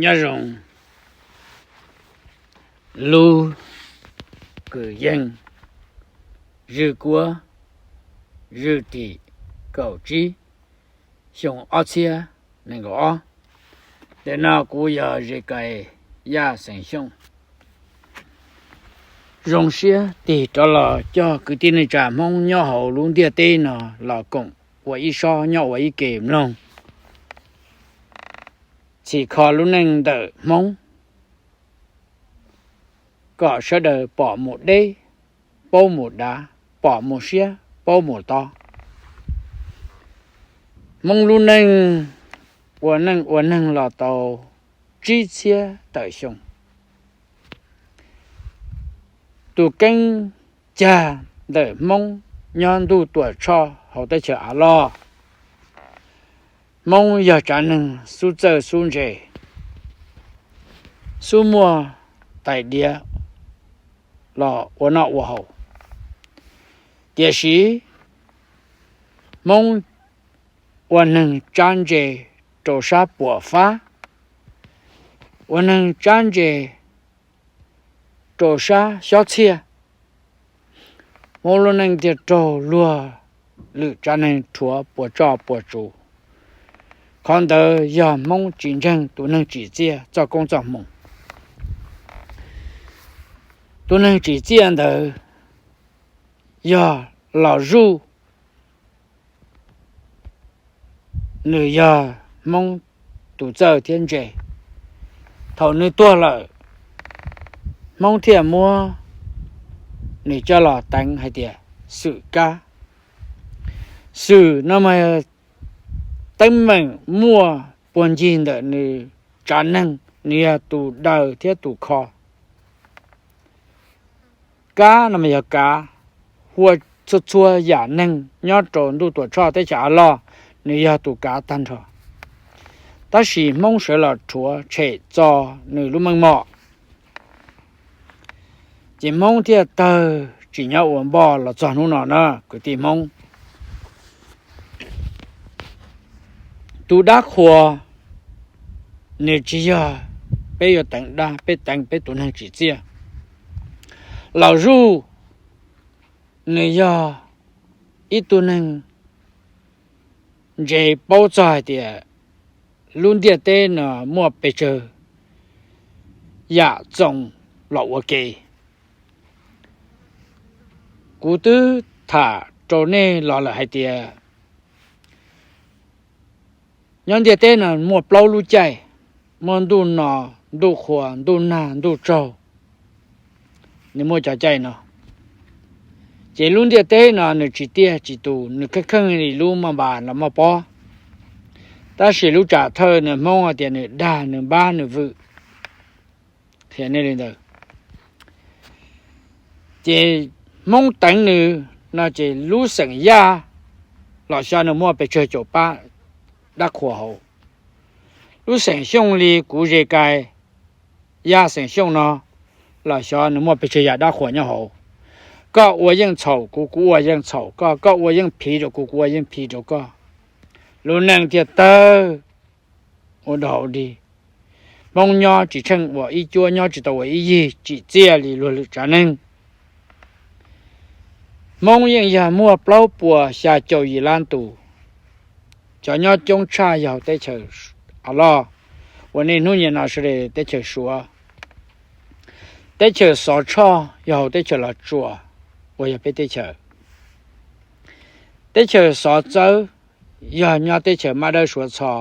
Nyob zoo lub kwv yeej Zwj Kuab, zwj tim kaum tsib, xyoo ob txhiab nees nkaum ob. Ntawm no kuv yog Ze Kais Yaj xeem Xyooj. Zoo siab tig rov los coj kwv tij neej tsa Hmoob nyob hauv lub ntiaj teb no los koom ua ib sob nyob ua ib ke mloog txhim kho lub neej ntawm Hmoob, kom sawv daws pom mus deb, paub mus dav, pom mus siab, paub mus tob. Hmoob lub neej ua neej ua neeg los tau tsib txhiab tawm xyoo. Tus keeb cag ntawm Hmoob nyob ntuj Tuam Tshoj hauv teb chaws Av Loj. Hmoob yog tsav neeg xub txawj xub ntse, xub muaj tais diav los ua noj ua haus. Tiam sis Hmoob ua neeg tsab ntse rau sab puas fab, ua neeg tsab ntse rau sab xyob txhiaj. Hmoob lub neej thiaj raug luag lwm tsav neeg rhuav puas tsoj puas tsuv. Qhov ntawd yog Hmoob tsis ntseeg tus neeg tsim txiaj txoj koob txoj hmoo. Tus neeg tsim txiaj ntawd yog Los Zuj, nws yog Hmoob tus txawj thiab ntse. Thaum nws tuag lawm, Hmoob thiaj muab nws coj los teev hais tias Xwm Kab. Xwm no mas teeb meem muaj puag ncig ntawm nws tsav neeg, nws yog tus daws thiab tus kho. Kab no mas yog kav, hu ua txhua txhua yam neeg nyob rau ntuj Tuam Tshoj teb chaws Av Loj, nws yog tus kav tag nrho. Tab sis Hmoob sawv los rhuav tshem txo nws lub meej mom, ces Hmoob thiaj tawg tsim nyog ua npoj los txog hnub no na kwv tij Hmoob. Tus dab qhuas nws tsis yog peb yuav teev dab, peb teev peb tus neeg tsim txiaj. Los Zuj nws yog ib tug neeg ntse paub txog hais tias lub ntiaj teb no muaj pes tsawg yam txoos los ua ke. Kuv twb tham rau nej los lawm hais tias nyob ntiaj teb no muaj plaub lub caij, muaj ntuj no, ntuj qhua, ntuj nag, ntuj tsaug. Nws muaj cov caij no. Ces lub ntiaj teb no nws tsis tiaj tsis tus, nws kheej kheej li lub maj npas los maj pob. Tab sis lub tsam thawj nws Hmoob hais tias nws dag nws npab nws vwm. Qhia nej li ntawd. Ces Hmoob teev nws no ces lub xeem Yaj los xyov nws muaj pes tsawg caum pab dab qhuas hauv. Lub xeem Xyooj li kuv Ze Kais Yaj xeem Xyooj no los xyov nws muaj pes tsawg yam dab qhuas nyob hauv. Koj ua yeej txhaum kuv, kuv ua yeej txhaum koj, koj ua yeej phiv rau kuv, kuv ua yeej phiv rau koj. Lub neej thiaj tawg ua dog ua dig. Hmoob nyob tsis tsheej ua ib cuab, nyob tsis tau ua ib yig, tsim txiaj li luag lwm tsav neeg. Hmoob yeej yog muaj plaub puas xya caum yim lab tus. Cov nyob coob tshaj yog hauv teb chaws Av Loj, uas nej hnub nyiam no sawv daws teb chaws Suav. Teb chaws Xov Tshoj yog hauv teb chaws Los Tsuas, uas yog peb teb chaws. Teb chaws Xov Txawb yog nyob teb chaws Mab Dawb Suav Txho,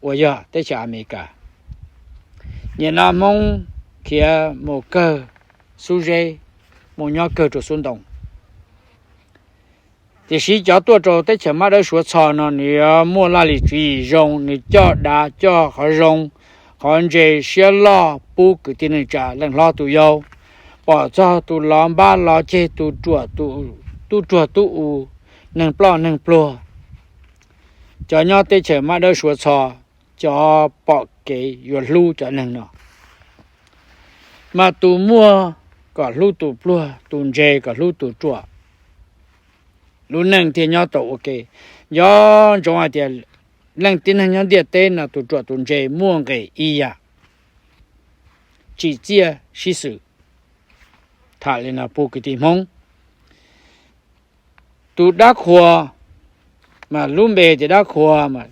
uas yog teb chaws Amelikas. Nim no Hmoob khiav mus kawg Xub Zeb, mus nyob kawg rau Xub Ntoo. Tiam sis cov tuaj rau teb chaws Mab Dawb Suav Txho no nws yuav muaj laj lim tswv yim zoo, nws coj dav coj qhov zoo, qhov ntse siab loj pub kwv tij neej tsa leej hlob tus yau, pom txog tus lov npab lov ceg, tus ruam tus, tub ruag tub u, neeg ploj neeg pluag. Cov nyob teb chaws Mab Dawb Suav Txho, cov pom kev yuav hlub cov neeg no. Mas tus muaj kom hlub tus pluag, tus ntse kom hlub tus ruam. Lub neej thiaj nyob tau ua ke. Nco ntsoov hais tias leej tib neeg nyob ntiaj teb no tus ruam tus ntse muaj nqis ib yam. tsim txiaj sib xwm. Tham li no pub kwv tij Hmoob. Tus dab qhuas, mas lub npe tias dab qhuas mas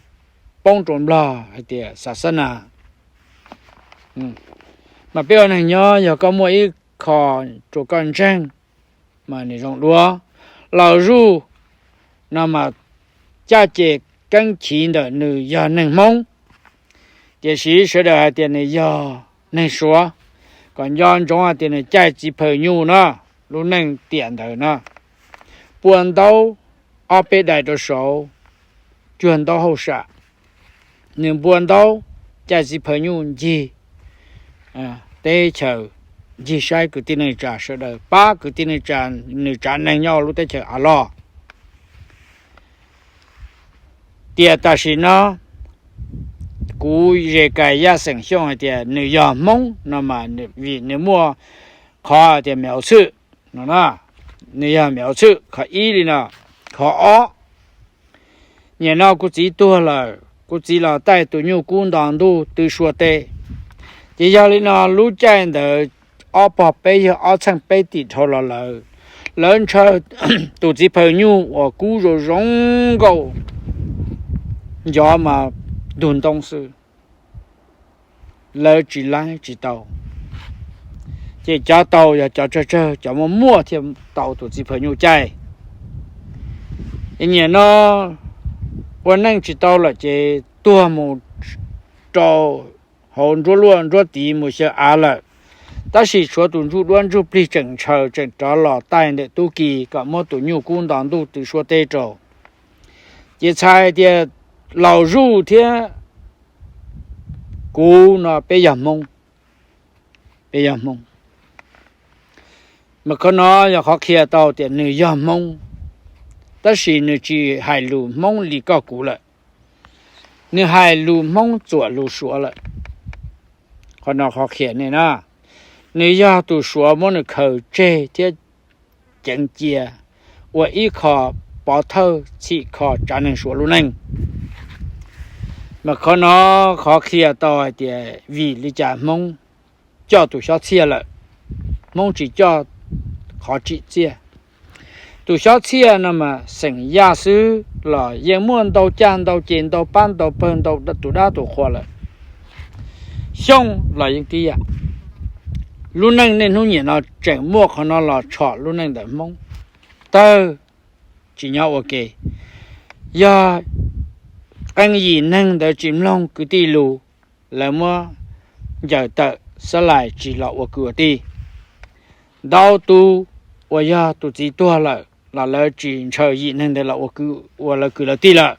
poob rau Nplog hais tias xav xab nas. Mas peb ua neeg nyob yog koj muaj ib qho rau koj ntseeg mas nws zoo dua. Laus Zuj no mas caj ces keeb chiv ntawm nws yog neeg Hmoob, tiam sis sawv daws hais tias nws yog neeg Suav, kom nco ntsoov hais tias nws caij txiv phaws nyuj na, lub neej tiam ntawd na, pua ntaub ob peb daim rau saud, cuag ntaub hauj sam. Nws npua ntaub, caij txiv phaws nyuj ncig teb chaws, ncig saib kwv tij neej tsa sawv daws, pab kwv tij neej tsa, nws tsav neeg nyob lub teb chaws Av Loj. Tiam tam sim no kuv zes kais Yaj Xeem Xyooj hais tias nws yog Hmoob no mas vim nws muaj qhov tias me auv txhwm no, nws yog me auv txhwm qhov ib li no. Qhov ob, nyem no kuv txiv tuag lawm, kuv txiv los taij tus nyuj kub nto ntuj tw sua teb. Ces yog li no lub caij ntawd ob pog peb yawg ob txheej peb tim dhau los lawm, lawv ntshaw tus txiv phaws nyuj uas kub zoo zoo nkauj, ncov mas ntug ntoo xwb, lawv tsis laib tsis tau. Ces cov tau yog cov tsawg tsawg, cov muaj muaj thiaj tau tus txiv phaws nyuj caij. Nyem no ua neej tsis tau lawm ces tuag mus rau hauv nruab luaj nruab tiv mus xyaw av lawm. Tab sis tshuav tus ntsuj duab ntsuj plig tseem ntshaw tseem rov los taij ntawm tub ki kom muab tus nyuj kub nto ntuj tw sua teb rau. Ces txhais tias Laus Zuj thiab kuv no peb yog Hmoob, peb yog Hmoob. Mas qhov no yog qhov qhia tau tias nws yog Hmoob, tab sis nws tsis hais lus Hmoob li koj kuv lawm, nws hais lus Hmoob txuam lus Suav lawm. Qhov no qhov qhia nej na, nws yog tus Suav muab nws khaws tseg thiab ceev cia ua ib qho pov thawj txhim kho tsav neeg Suav lub neej. Mas qhov no qhov qhia tau hais tias vim li cas Hmoob coj tus Xyob Txhiaj lawm, Hmoob tsis coj qhov tsim txiaj. Tus Xyob Txhiaj no mas xeem Yaj xwb los yeej muaj ntau caj ntau ces ntau pab ntau pawg ntau tus dab tus qhua lawm. Xyooj los yeej tib yam. Lub neej niaj hnub niam no tseem muaj qhov no los tshom lub neej ntawm Hmoob tawg, tsis nyob ua ke. Yog qee yim neeg ntawd tsis mloog kwv tij lus, lawv muab ncaws tawm xab lais tsis los ua kwv ua tij. Ntau tus uas yog tus txiv tuag lawm los lawv tsis ntshaw yim neeg ntawd los ua kwv, ua lawv kwv lawv tij lawm.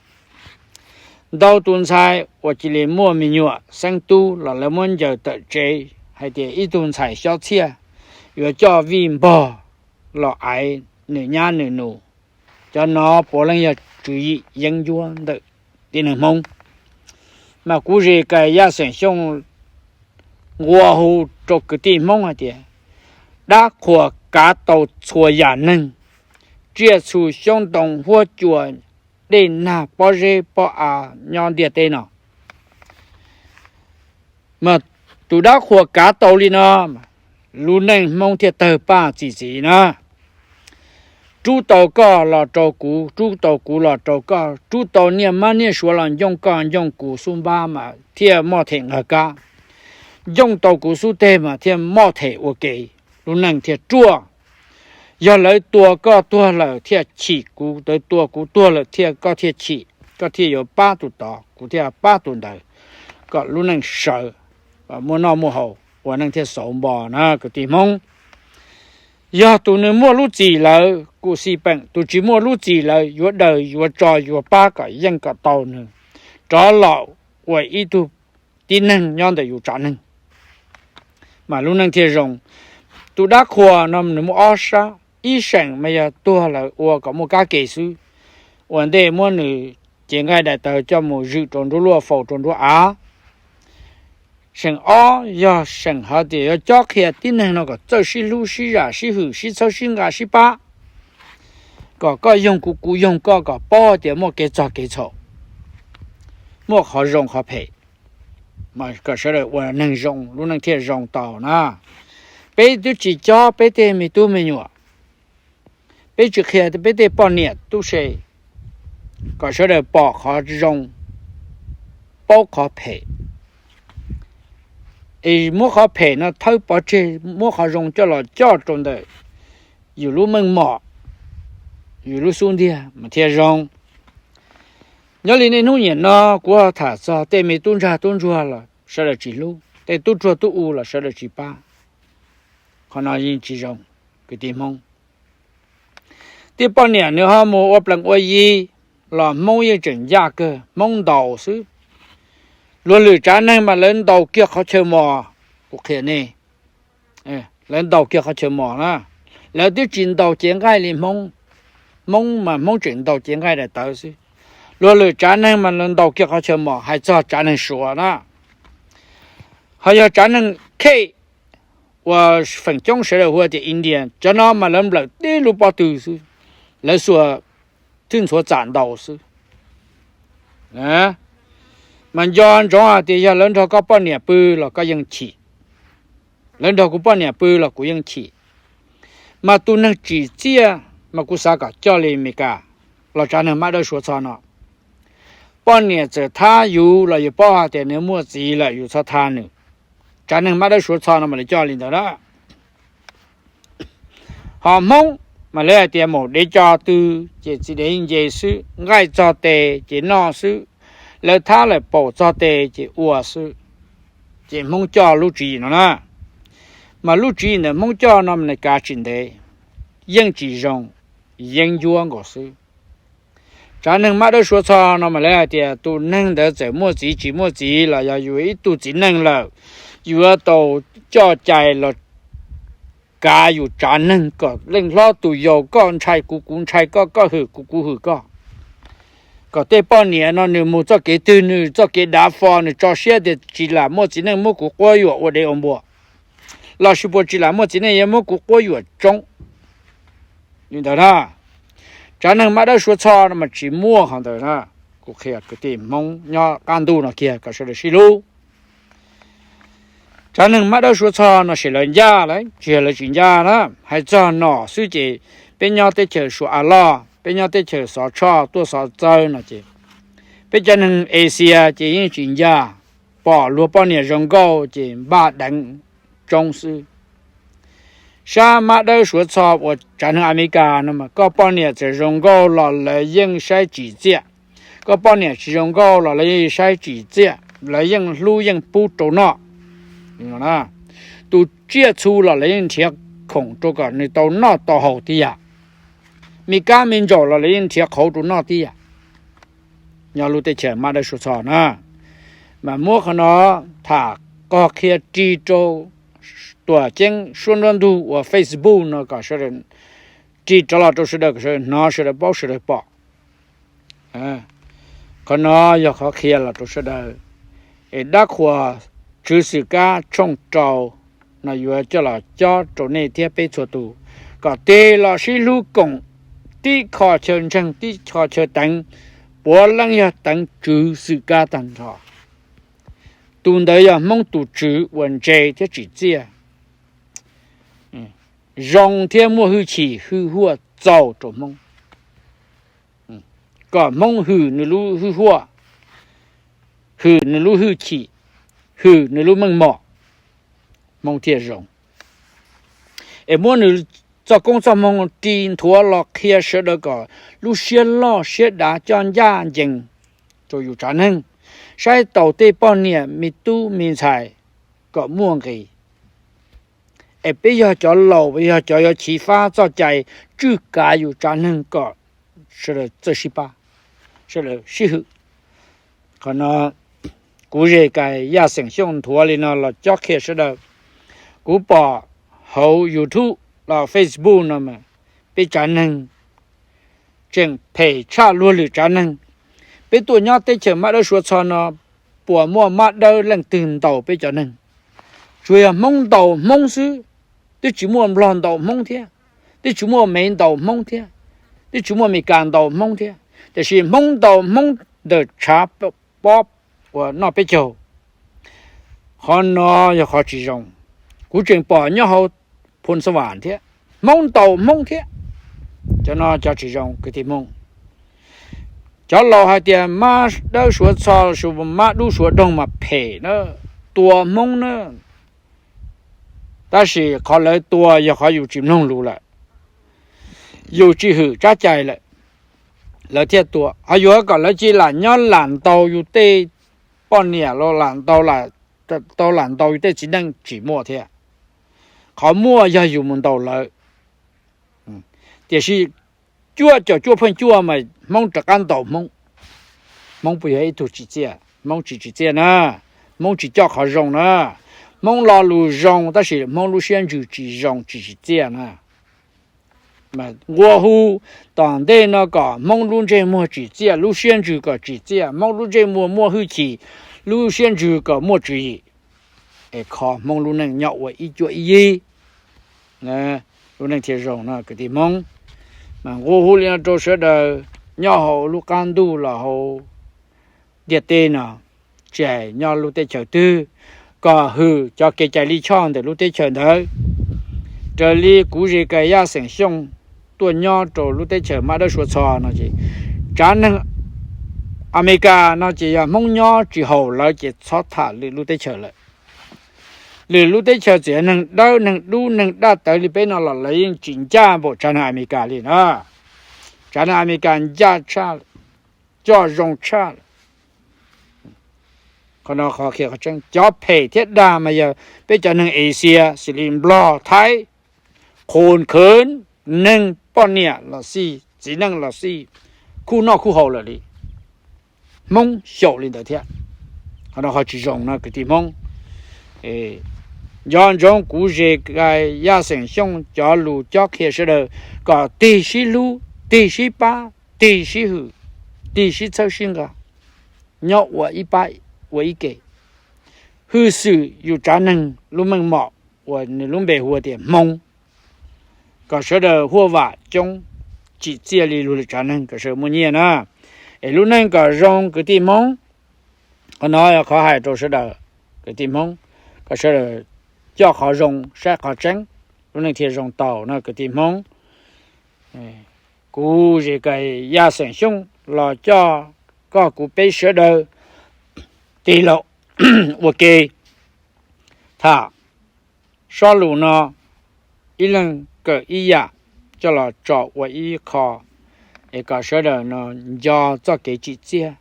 Ntau tus ntxhais uas cia li muaj me nyuam xeeb tub los lawv muab ncaws tawm tsev hais tias ib tug ntxhais Xyob Txhiaj yuav coj vij npog los aiv nws nyab nws nus. Cov no puav leej yog tswv yim yeeb ncuab ntawm tib neeg Hmoob. Mas kuv zes kais Yaj Xeem Xyooj nqua hu rau kwv tij Hmoob hais tias dab qhuas kav tau txhua yam neeg, tsiaj txhu xyoob ntoo huab cua, dej nag pob zeb pob av nyob ntiaj teb no. Mas tus dab qhuas kav tau li no, lub neej Hmoob thiaj tawg paj txi txiv na. Rub tau koj los rau kuv, rub tau kuv los rau koj, rub tau niaj mab niaj suav los ncooj koj ncooj kuv xub npab mas thiaj moj them nqag kab. Ncooj tau kuv xub teg mas thiaj moj them ua ke, lub neej thiaj ruaj. Yog lawv tua koj tuag lawm thiaj chim, kuv lawv tua kuv tuag lawm thiaj koj thiaj chim, koj thiaj yuav pab tus tod, kuv thiaj pab tus ntawd, kom lub neej sawv, muaj noj muaj haus, ua neej thiaj xauv npo na kwv tij Hmoob. Yog tus nws muaj lub txim lawm, kuj xij peem, tus tsis muaj lub txim lawm yuav daws yuav tso yuav pab kom yeej kom tau nws rov los ua ib tug tib neeg nyob ntawm yus tsav neeg. Mas lub neej thiaj zoo. Tus dab qhuas no nws muaj ob sab, ib seem mas yog tuag lawm ua kom muaj kab ke xwb, ua ntej muab nws cev nqaij daim tawv coj mus zwm rau nruab luaj faus rau nruab av. Seem ob yog seem hais tias yuav cob qhia tib neeg no kom txawj sib hlub sib zam sib hwm sib txhawb sib nqa sib pab, kom koj yoog kuv kuv yoog koj kom paub tias muaj kev txog kev txhaum, muaj qhov zoo qhov phem. Mas kom sawv daws ua neeg zoo, lub neej thiaj zoo tau na. Peb twb tsis cob peb tej me tub me nyuam, peb tsis qhia peb tej poj niam tub se, kom sawv daws pom qhov zoo, paub qhov phem, es muab qhov phem no thawb pov tseg, muab qhov zoo coj los coj rau ntawm yus lub meej mom, yus lub xub ntiag mas thiaj zoo. Nyob li niaj hnub niam no kuv ho tham txog tej me tub ntsag tub ntsuag los sawv daws tsis hlub, tej tub ruag tub u los sawv daws tsis pab. Qhov no yeej tsis zoo, kwv tij Hmoob. Tej poj niam nws ho mus ua plees ua yi los Hmoob yeej tseem ncaj kawg, Hmoob ntaus xwb. Luag lwm tsav neeg mas lawv ntaus kiag qhov chaw mos, kuv qhia nej, lawv ntaus kiag qhov chaw mos na. Lawv twb tsis ntaus cev nqaij li Hmoob, Hmoob mas Hmoob tseem ntaus cev nqaij daim tawv xwb. Luag lwm tsav neeg mas lawv ntaus kiag qhov chaw mos, hais txog tsav neeg Suav na. Ho yog tsav neeg Khej uas feem coob sawv daws hu tias India, cov no mas lawv nplawm tib lub pob tw xwb, lawv xuas thwj ntxhuav txam ntaus xwb. Mas nco ntsoov hais tias yog lawv nrog koj poj niam pw los koj yeej chim, lawv nrog kuv poj niam pw los kuv yeej chim. Mas tus neeg tsim txiaj mas kuv xav kom coj li Meskas los tsav neeg mab dawb suav txho no. Poj niam txawm thab yus los yus paub hais tias nws muaj txiv lawm yus txhob thab nws. Tsav neeg mab dawb suav txho no mas lawv coj li ntawd na. Ho Hmoob mas lawv hais tias maum dev co tw ces txiv dev nce xwb, nqaij txog tes ces noj xwb, lawv thab lawm paum txog tes ces ua xwb. Ces Hmoob coj lub tswv yim no na. Mas lub tswv yim ntawm Hmoob coj no mas nws kav tsis ntev, yeej tsis zoo, yeeb ncuab nkaus xwb. Tsav neeg mab dawb suav txho no mas lawv hais tias tus neeg ntawd txawm muaj txiv tsis muaj txiv los yog yus ib tug txiv neej lawm, yus yuav tau coj cai los kav yus tsav neeg kom leej hlob tus yau, koj ntshai kuv, kuv ntshai koj, koj hwm kuv, kuv hwm koj. Kom tej poj niam no nws mus txoj kev twg nws txoj kev dav fo, nws tso siab tias tsis lam muaj txiv neej muab kuv quab yuam ua dev ua npua, lossis puas tsis lam muaj txiv neej yuav muab kuv quab yuam tsoob. Li ntawd na, tsav neeg mab dawb suav txho no mas tsis muaj qhov ntawd na. Kuv qhia kwv tij Hmoob nyob qab ntuj no kiag kom sawv daws sib hlub. Tsav neeg mab dawb suav txho no ces lawv ncaj lawm, tsis yog lawv tsis ncaj na. Hais txog nom xwb ces peb nyob teb chaws Suav av loj, peb nyob teb chaws Xov Tshoj tuaj Xov Txawb no ces peb cov neeg Asia ces yeej tsis ncaj, pom luag poj niam zoo nkauj ces npaj deev tsoob xwb. Sab mab dawb suav txho uas tsav neeg Amelikas no mas koj poj niam txawm zoo nkauj los lawv yeej saib tsim txiaj, koj poj niam tsis zoo nkauj los lawv yeej saib tsim txiaj, lawv yeej hlub yeej pub rau noj. Tus tsiaj txhu los lawv yeej nrhiav khoom rau kom nws tau noj tau haus tib yam, me kab me ntsaum los lawv yeej nrhiav qhauv rau noj tib yam. Nyob lub teb chaws mab dawb suav txho na, mas muab qhov no tham qog qhia ris rau tuam ceeb suab nruab ntug uas Facebook no kom sawv daws ris rov los rau sawv daws, kom sawv daws hnov, sawv daws paub, sawv daws pom. Qhov no yog qhov qhia los rau sawv daws. Es dab qhuas Tswv Xwm Kab tshooj rau no yuav coj los cob rau nej thiab peb txhua tus, kom tig los sib hlub koom, tib qho chaw ntseeg tib qho chaw teev, puav leej yog teev Tswv Xwm Kab tag nrho. Tus ntawd yog Hmoob tus tswv uas ntse thiab tsim txiaj, zoo thiab muaj hwj chim hwj huaj txaus rau Hmoob. Kom Hmoob hwm nws lub hwj huaj, hwm nws lub hwj chim, hwm nws lub meej mom, Hmoob thiaj zoo. Es muab nws txoj koob txoj hmoo ris nthuav los qhia sawv daws kom lub siab loj siab dav coj ncaj ncees rau yus tsav neeg, saib taus tej poj niam me tub me ntxhais kom muaj nqis. Es peb yog cov laus, peb yog cov yuav chiv fab txoj cai tswj kav yus tsav neeg kom sawv daws txawj sib pab, sawv daws sib hwm. Qhov no kuv Zes Kais Yaj Xeem Xyooj nthuav li no los cob qhia sawv daws. Kuv pom hauv YouTube los Facebook no mas peb tsav neeg tseem phem tshaj luag lwm tsav neeg. Peb tuaj nyob teb chaws mab dawb suav txho no, puas muaj mab dawb leej twg ntaus peb cov neeg? Tsuas yog Hmoob ntaus Hmoob xwb, twb tsis muaj Nplog ntaus Hmoob thiab, twb tsis muaj Mev ntaus Hmoob thiab, twb tsis muaj Amelikas ntaus Hmoob thiab, tiam sis Hmoob ntaus Hmoob ntawm tshav pob uas noj peb caug. Qhov no yog qhov tsis zoo. Kuv tseem pom nyob hauv Phoos Xas Vas thiab, Hmoob ntaus Hmoob thiab. Cov no cov tsis zoo kwv tij Hmoob. Cov laus hais tias mab dawb suav txho, mab dub suav doog mas phem na, tua Hmoob na. Tab sis qhov lawv tua yog qhov yus tsis mloog lus lawm, yus tsis hwm tsab cai lawm, lawv thiaj tua. Ho yuav kom lawv cia li lam nyob lam ntaus yus tej poj niam los lam ntaus, tau lam ntaus yus tej txiv neej tsis muaj thiab. Qhov muaj yog yus mus ntaus lawv. Tiam sis cuaj caum cuaj pheej cuaj mas Hmoob rov qab ntaus Hmoob. Hmoob puas yog ib tug tsim txiaj? Hmoob tsis tsim txiaj na. Hmoob tsis coj qhov zoo na. Hmoob lo lus zoo tab sis Hmoob lub siab ntsws tsis zoo, tsis tsim txiaj na. Nqua hu tom ntej no kom Hmoob lub ntsej muag tsim txiaj, lub siab ntsws kom tsim txiaj, Hmoob lub ntsej muag muaj hwj chim, lub siab ntsws kom muaj tswv yim, es kho Hmoob lub neej nyob ua ib cuab ib yig, lub neej thiaj zoo no kwv tij Hmoob. Mas nqua hu li no rau sawv daws nyob hauv lub qab ntuj los hauv ntiaj teb no, tsis hais nyob lub teb chaws twg, kom hwm cov kev cai lij choj ntawm lub teb chaws ntawd. Raws li kuv Zes Kais Yaj Xeem Xyooj tuaj nyob rau lub teb chaws mab dawb suav txho no ces, tsav neeg Amelikas no ces yog Hmoob nyob tsis haum lawv ces txhob tham lwm lub teb chaws lawm. Lwm lub teb chaws txawm yog neeg dawb neeg dub neeg daj tawv li peb no los lawv yeej tsis ncaj npaum tsav neeg Amelikas li na. Tsav neeg Amelikas ncaj tshaj, coj zoo tshaj. Qhov no qhov qhia qhov tseeb, cov phem thiab dag mas yog peb cov neeg Asia xws li Nplog, Thaib, qhov khwv neeg poj niam los xij, txiv neej los xij, khuj noj khuj haus lawm li. Hmoob xyaum li ntawd thiab. Qhov no qhov tsis zoo no kwv tij Hmoob. Nco ntsoov kuv Zes Kais Yaj Xeem Xyooj cov lus cob qhia sawv daws kom tig sib hlub, tig sib pab, tig sib hwm, tig sib txhawb sib nqa, nyob ua ib pab ua ib ke. Hwj xwm yus tsav neeg lub meej mom uas nws lub npe hu ua tias Hmoob, kom sawv daws huaj vam coob, tsim txiaj li luag lwm tsav neeg kom sawv daws muaj nyiaj na. Es lub neej kom zoo kwv tij Hmoob. Qhov no yog qhov hais rau sawv daws kwv tij Hmoob, kom sawv daws coj qhov zoo saib qhov tseeb, lub neej thiaj zoo tau no kwv tij Hmoob. Kuv Zes Kais Yaj Xeem Xyooj los coj koj kuv peb sawv daws tig los ua ke tham sob lus no, ib leeg kawm ib yam coj los tso ua ib qho, es kom sawv daws no nco txoj kev tsim txiaj.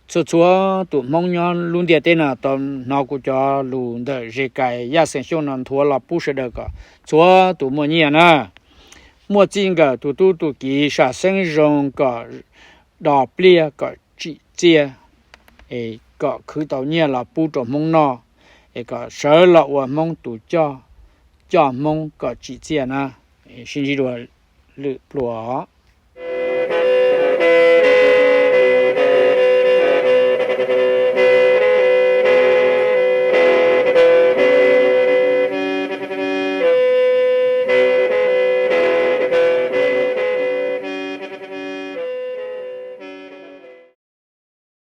Txhua txhua tus Hmoob nyob lub ntiaj teb no tau hnov kuv cov lus ntawm Zes Kais Yaj Xeem Xyooj no nthuav los pub sawv daws kom txhua tus muaj nyiaj na. Muaj txij nkawm tus tub tus kiv sam xeeb zoo kom dos pliaj kom tsim txiaj, es kom khwv tau nyiaj los pub rau Hmoob noj, es kom sawv los ua Hmoob tus coj, coj Hmoob kom tsim txiaj na. Sib ntsib dua lwm pluas.